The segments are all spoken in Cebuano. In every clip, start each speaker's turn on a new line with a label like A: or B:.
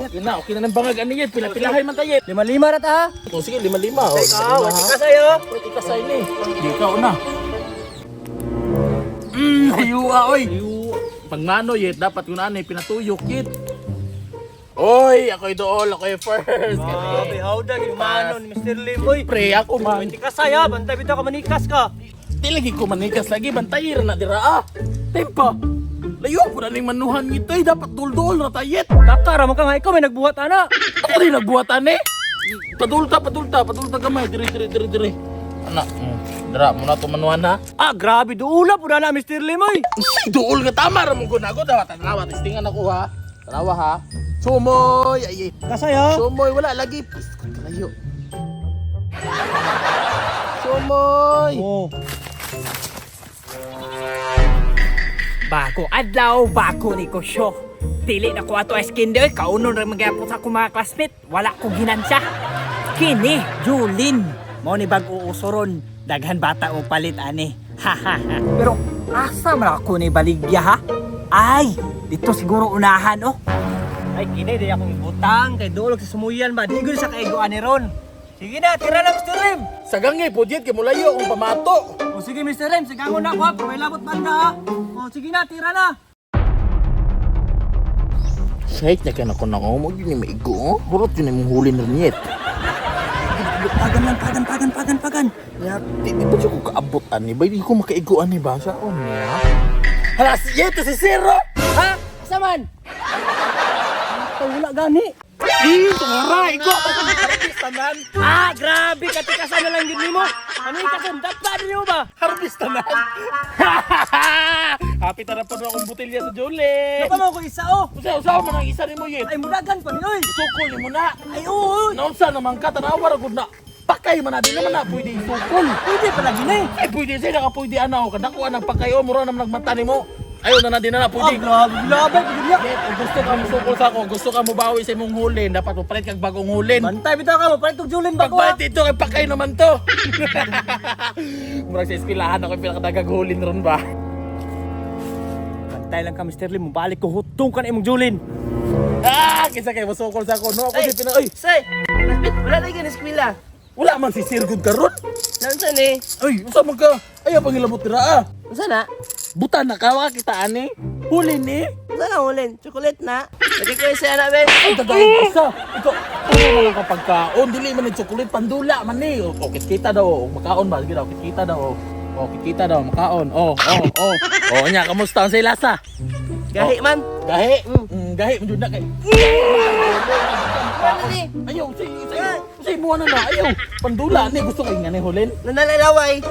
A: Okay na ng bangag ani yet. Pila-pilahay man tayo.
B: Lima-lima ra ta ha.
A: O sige, lima-lima. O,
B: Ikaw,
A: lima-lima, ha?
B: ka sa'yo.
A: Pwede ka sa ini. Di ka una. Ayuha, oy. Pagmano yet, dapat kung ano, pinatuyok yet. Oy, ako'y dool, ako'y first.
B: Grabe, hawda, gimano ni Mr. Lim, oy.
A: Pre, ako man.
B: Pwede ka saya, bantay bitaw ka manikas ka.
A: Di lagi ko manikas lagi, bantay ra na dira ah. Tempa. Layo po na ning manuhan ngito, eh. Dapat dul-dul na tayet.
B: Takara mo ka nga, ikaw may nagbuhat ana.
A: Ako rin nagbuhatan eh. Padulta, padulta, padulta gamay. Dire, dire, dire, dire. Ana, dira, muna to manuhan ha.
B: Ah, grabe, duula po na na, Mr. Lim, oy.
A: Uy, duol nga tama ra mong gunago daw. Tanawa, testingan ako ha. Tanawa ha. Sumoy, ay, ay.
B: Kasaya.
A: Sumoy, wala lagi. Pis, kalayo. Sumoy.
B: Oh.
C: Bago adlaw, bago negosyo. Dili na ko ato ice candy oy, kaunon ra magyapon sa akong mga classmate. Wala ko ginansya. Kini, Julin. Mao ni bag-o uso ron. Daghan bata o palit ani. Ha ha ha. Pero asa man ako ni baligya ha? Ay, dito siguro unahan oh.
B: Ay, kini, di akong ibutang. Kay duolog sa sumuyan ba? Di gud sa kaiguan ni Ron. Sige na, tira na, Mr. Lim.
A: Sa gangay po diyan kay mulayo ang pamato.
B: O sige, Mr. Lim, sigangon na ako ha. Pero may labot banda ha. O sige na, tira na.
A: Sahit na ka na ko na mo yun ni maigo. Oh. Hurot yun imong huli na rin yet. Pagan lang, pagan, pagan, pagan, pagan. Ya, di ba siya ko kaabot ani ba? Di ko makaigo ani ba? Sa on niya? Hala, si Yeto si Zero!
B: Ha? Asa man? Wala gani.
A: Eh, tungara, igo! Harvest tanan!
B: Ah, grabe, katikasan na lang yun nimo. Manikasan, dapa din mo ba?
A: Harvest tanan! Happy tara pa na akong botelya sa Julie!
B: Dapa mo ko isa oh.
A: Usa, usa man ang isa nimo yet.
B: Ay, muragan pa ni oy.
A: Isukol nimo na.
B: Ay, oo. oy.
A: Naunsa naman ka, tanawa ra gud na. Pakay man na, di naman na pwede isukol.
B: Pwede pala gini.
A: Ay, pwede siya, naka pwede ana o. Kadako ang pakay o, mura naman nagmata nimo. Ayaw na na, di na na,
B: Ah,
A: pwede.
B: grabe, grabe, pwede niya.
A: Yet, kung gusto ka musukol sa ako, gusto ka mubawi sa imong hulin, dapat mo palit kag bagong hulin.
B: Bantay bitaw ka mo, palit og Julin bago ha.
A: Pagpalit dito, kay pakay naman to. Murag sa eskwelahan ako yung pinakadagag hulin ron ba?
B: Bantay lang ka, Mr. Lim, mubalik ko hutong ka na imong Julin.
A: Ah, kisa kay musukol sa ako. No, ako si pina, oy,
D: Say, wala lagi na eskwela.
A: wala man si Sir Good karon.
D: Naunsa ni?
A: Ay, usa man ka. Ayaw pangilabot dira ah.
D: Unsa na?
A: Buta na ka, wala kita ani. Hulin ni.
D: Unsa na ulin? Chocolate na. Lagi ko sa ana be.
A: Ay, dagahan isa. Ikaw, puro na lang kapag kaon. Dili man ni chocolate, pandula man ni. O, o, kita daw. O, makaon ba? Sige daw, kita daw. O, o, kita daw, makaon. O, o, o. O, nya, kamusta ang say lasa?
D: Gahi man.
A: Gahi. Gahi, medyo na kay.
D: Ano ni?
A: Ayaw, say, say, say mo na na. Ayaw, pandula ni. Gusto kay nga ni hulin.
D: Nanalalaway.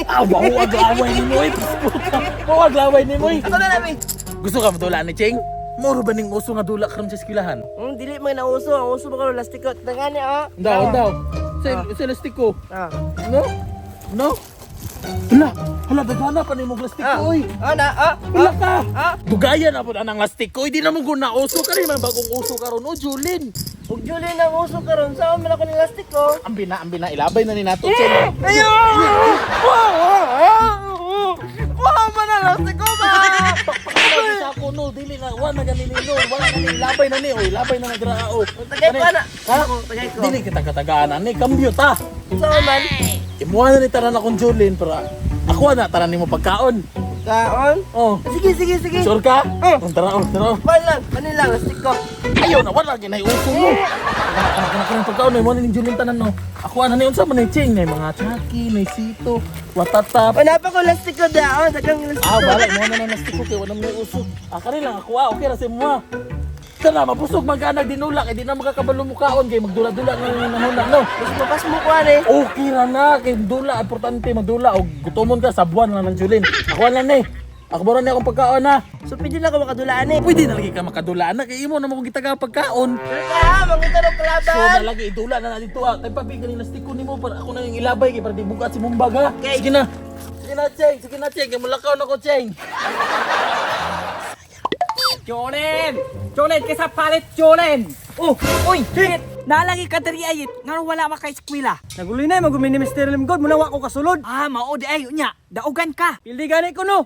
A: Ah, wow, aglaway ni mo eh. Puta. Wow, aglaway ni mo eh.
D: Ako na lang be.
A: Gusto ka madula ni Ching? Moro ba ning uso nga dula karon sa eskwelahan?
D: Dili man na uso, ang uso ba karon lastiko. Tangani oh.
A: Daw, daw. Sa lastiko.
D: Ah.
A: No? No? Hala, hala, dagana pa nimo lastiko, oy.
D: Oh na, oh.
A: Hala ka.
D: Ah.
A: Dugayan na po ang lastiko, di na mo guna uso ka rin, man bagong uso karon oh, Julin.
D: Ug Julin ang uso karon sa man ako ni lastiko.
A: Ambi na, ilabay na ni nato, Ching.
D: Ayo! Wow, man na lastiko ba?
A: Pakilabay sa ako, no, dili na, wa na gani ni no, wala na ni, ilabay na ni, oy, ilabay na na dira, oh.
D: Tagay ko na.
A: Ha?
D: Tagay ko.
A: Dili kita katagaan ani, kambyo ta.
D: Sa man?
A: Imuha na ni tanan akong Julin, pero ako na tanan nimo pagkaon.
D: Kaon?
A: Oh.
D: Sige, sige, sige.
A: Sure ka?
D: Oh.
A: Tara, oh, tara. oh.
D: Pan lang, kanin lang lastiko.
A: Ayaw na, wala ginay uso mo. Kana kana kana pagkaon mo ni Julin tanan no. Ako ana ni unsa man ni Ching nay mga chaki, nay sito, watatap.
D: Wala pa ko lastiko daon, dagang lastiko.
A: Ah, bala mo na nang lastiko kay wala may uso. Ah, kani lang ako ah, okay ra sa imo ah. Kana mabusog man ka dinula kay di na makakabalo mo kaon kay magdula-dula ng nanghuna no.
D: Mas mapas mo ko ani.
A: Okay ra na kay dula importante magdula og gutomon ka sa buwan na ng Julin. Ako na ni. Ako ba ni akong pagkaon ha?
D: So pwede na ko makadulaan eh.
A: Pwede na lagi ka makadula na kay imo na mo kung gitaga pagkaon.
D: Sure ka ha, mangita ng kalaban.
A: So na lagi idula na na dito ah. Tay pabi ganing lastiko nimo para ako na yung ilabay kay para di bugat si mong bag ha.
D: Okay.
A: Sige na. Sige na, Cheng. Sige na, Cheng. Kay mulakaw na ko, Cheng.
C: Jolen! Jolen, kaysa palit Jolen! Oh, oy, shit! Nalagi ka diri ayit, ngano wala maka-eskwela.
B: Naguli na magumi ni Mr. Lim God, munawa ko kasulod.
C: Ah, mao di ay unya, daugan ka.
B: Pildi gani ko no.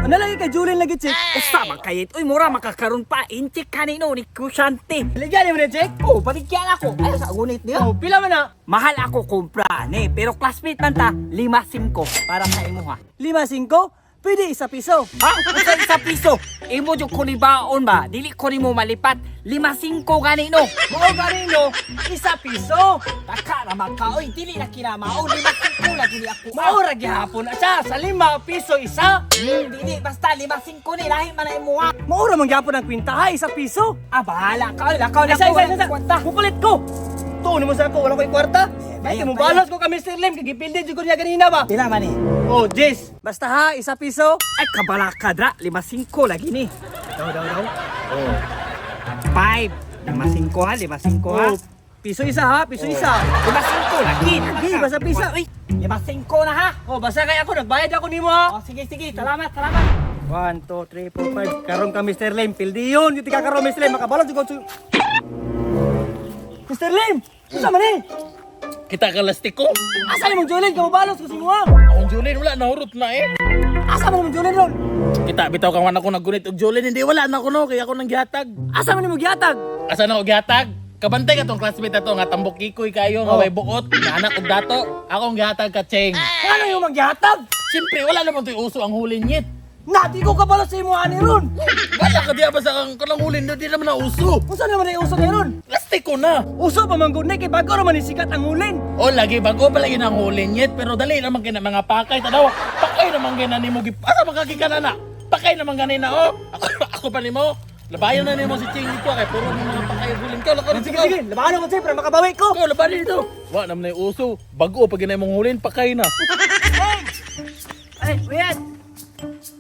B: Ano lagi kay Julin lagi, Chik?
C: Usa man kayit. Uy, mura makakaroon pa. Intik kanino ni Kusyante.
B: Baligya ni mo ni, Chik?
C: Oh, baligyan ako. Ay, sa gunit niya.
B: Oh, pila man na?
C: Mahal ako kumpra ni, pero classmate man ta, 5-5 para sa imo ha.
B: 5-5? Pwede 1 piso.
C: Ha? Usa 1 piso. Imo jud ko ni baon ba? Dili ko nimo malipat. 5-5 gani no.
B: Mao gani no, 1 piso.
C: Taka ra maka oy, dili na kinamao. 5-5 lagi ni ako.
B: Mao ra gihapon na siya sa 5 piso isa.
C: Dili basta 5-5 ni lahi man na imo ha.
B: Mao ra man gihapon ang kwinta ha, 1 piso.
C: Ah, bahala ka. Oy, lakaw na
B: Isa,
C: ko.
B: isa, isa, isa.
C: Kwarta.
B: Mupalit ko. Tuon mo sa ako, wala ko'y kwarta.
C: Bayan,
B: Ay, mo balos ko kami Mr. Lim, kagipildi jud ko niya ganina ba?
C: Pila man ni?
B: Oh, Jis. Basta ha, 1 piso.
C: Ay, kabalaka dra. 5-5 lagi ni.
B: Daw, daw, daw.
A: Oh.
C: 5. 5-5 ha, 5-5 ha.
B: Oh, piso isa ha, piso isa.
C: 5-5 lagi.
B: Lagi, basta piso.
C: Uy, 5-5 na ha.
B: Oh, basta kay ako, nagbayad ako nimo ha.
C: Oh, sige, sige. Salamat, salamat.
B: 1, 2, 3, 4, 5. Karon ka, Mr. Lim. Pildi yun. Yung tika karon, Mr. Lim. Makabalos jud ko. Mr. Lim! Unsa man eh?
A: Kita ka lastiko?
B: Asa ni mong Julin? Kamubalos ko si mo ha.
A: Akong Julin wala nahurot na eh.
B: Asa man mong Julin ron?
A: Kita bitaw kang ako naggunit og Julin hindi wala na ako no kay ako nang gihatag.
B: Asa man ni mong gihatag?
A: Asa na ako gihatag? Kabantay ka tong classmate ato nga tambok kikoy kayo nga
B: Oh.
A: way buot nga anak og dato. Akong gihatag ka Cheng.
B: Ano yung manggihatag?
A: Siyempre wala naman to'y uso ang hulin nyit.
B: Na, di ko kabalo sa imo ani ron.
A: Wala ka diya ba sa kang kanang hulin di naman na uso.
B: Unsa naman ay uso ni ron?
A: Lastiko na.
B: Uso pa man gud ni kay bago ra man ni sikat ang hulin.
A: O lagi bago pa lagi ng hulin nyit pero dali naman kina mga pakay tanawa. Pakay naman gina nimo gi asa makakikana na. Pakay naman ganina oh. Ako, ako pa nimo. Labayan na nimo si Ching dito kay puro ni mga pakay ang hulin ka. Lako
B: Sige sige, labahan ko para makabawi ko.
A: Ikaw labanan dito. Wa naman na uso. Bago pag ginay mong hulin pakay na.
D: Ay, wait.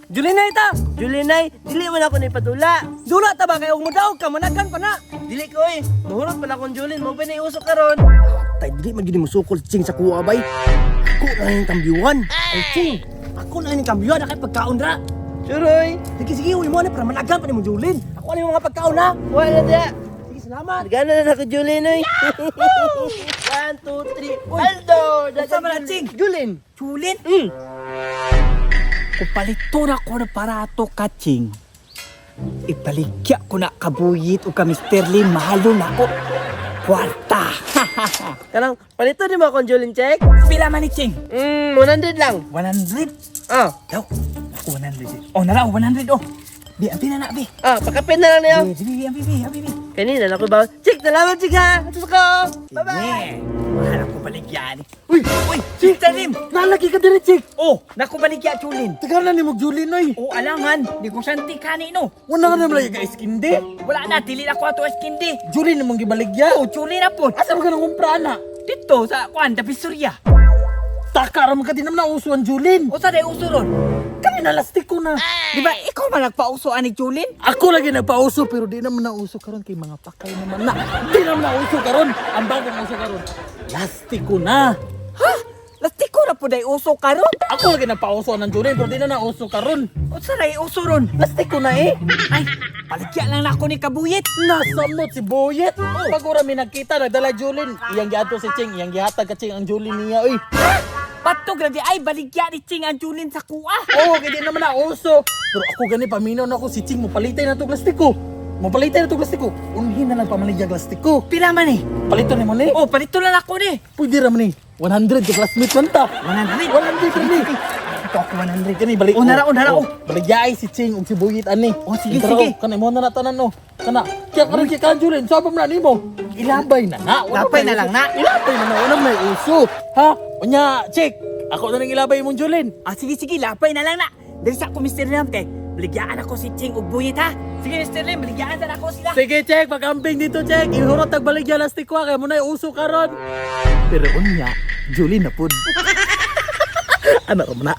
B: Julin na ita.
D: Julinay, dili man ako ni padula.
B: Dula ta ba kay og modaog ka managan pa na.
D: Dili ko eh. Mahurot pala akong Julin, mo ba uso karon?
B: Tay dili man gid mo sukol Ching sa kuha bay. Ako na yung kambyuan. Ay Ching, ako na yung kambyuan akay pagkaon ra.
D: Suroy.
B: Sige sige, uy mo na para managan pa ni mo Julin. Ako na yung mga pagkaon na.
D: Wala na.
B: Sige, salamat.
D: Gana na ako Julin oy. 1, 2, 3. Aldo!
C: Unsa man na, Ching?
D: Julin.
C: Julin.
D: Mm.
C: Kung palito na ko na parato kaching, ipaligya ko na kabuyit o ka Mr. Lim, mahalo na ko. Kwarta!
D: Kanang palito ni mo akong Julin check?
C: Pila man ni Ching?
D: 100 lang.
C: 100?
D: Ah,
C: Daw, ako 100. Oh, nara, 100 oh. Bi, ampi na na, bi.
D: ah, pakapin na lang niyo.
C: Bi, bi, bi, bi, bi, bi.
D: Kanina na ako ba? Chik, salamat chik ha. Atos ko. Bye-bye.
C: Yeah. Mahal ako baligyan. Uy, uy, Mr. Lim!
A: Nalagi ka diri Ching.
C: Oh, naku baligya, Julin.
A: Tagal na nimo Julin oy.
C: Oh, alangan, negosyante ka ni no.
A: Wala ka naman lagi ka iskindi.
C: Wala na, dili na ko ato eskindi.
A: Julin namang gibaligya.
C: Oh, Julin na po.
A: Asa man ka nang kumpra na?
C: Dito sa kuan, Davisoria.
A: Taka ra man ka di naman nauso ang Julin.
C: Usa day uso ron.
A: Kani na lastiko na.
C: Di ba ikaw man nagpauso ani Julin?
A: Ako lagi nagpauso pero di naman nauso karon kay mga pakay naman na. Di naman nauso karon. Ang bagong uso karon. Lastiko na.
C: Ha? Lastiko na po day uso karon.
A: Ako lagi nagpauso ng Julin pero di na nauso karon.
C: Unsa day uso ron?
A: Lastiko na eh.
C: Ay, paligya lang na ako ni Kabuyit.
A: Nasamot si Boyet. Oh. Pag ora mi nagkita nagdala Julin. Iyang giadto si Ching, iyang gihatag ka Ching ang Julin niya oy.
C: Patog na di ay baligya ni Ching ang Julin sa kuha.
A: Oo, kay di naman nauso. Pero ako gani paminaw na ako si Ching mo palitay na to plastiko. Mo palitay na to plastiko. Unhin na lang pamaligya plastiko.
C: Pila man eh.
A: Palito ni mo ni.
C: Oh, palito lang ako ni.
A: Pwede ra man ni. 100 ka classmate man ta.
C: 100.
A: 100 ra ni.
C: Ito ako 100.
A: Kani balik.
C: Oh, nara, oh, nara, oh.
A: Baligyay si Ching ug si Buyit ani.
C: Oh, sige,
A: Intro,
C: sige.
A: Kana mo na na tanan no. Kana. Kaya karon kay kan Julin, sabam na nimo. Ilabay na na. Wala
C: Lapay
A: may
C: na lang
A: uso.
C: na.
A: Ilabay na na wala may uso. Ha? Unya, check. Ako na ning ilabay imong Julin.
C: Ah, sige, sige, lapay na lang na. Dili sa ako, Mr. Lim, kay baligyaan ako si Ching ug Buyit ha. Sige, Mr. Lim, baligyaan sa ako sila.
A: Sige, check. Pag-ambing dito, check. Ihurot tag baligya lastik ko kay mo na uso karon. Pero unya, Julin na pud. Ano ra man na?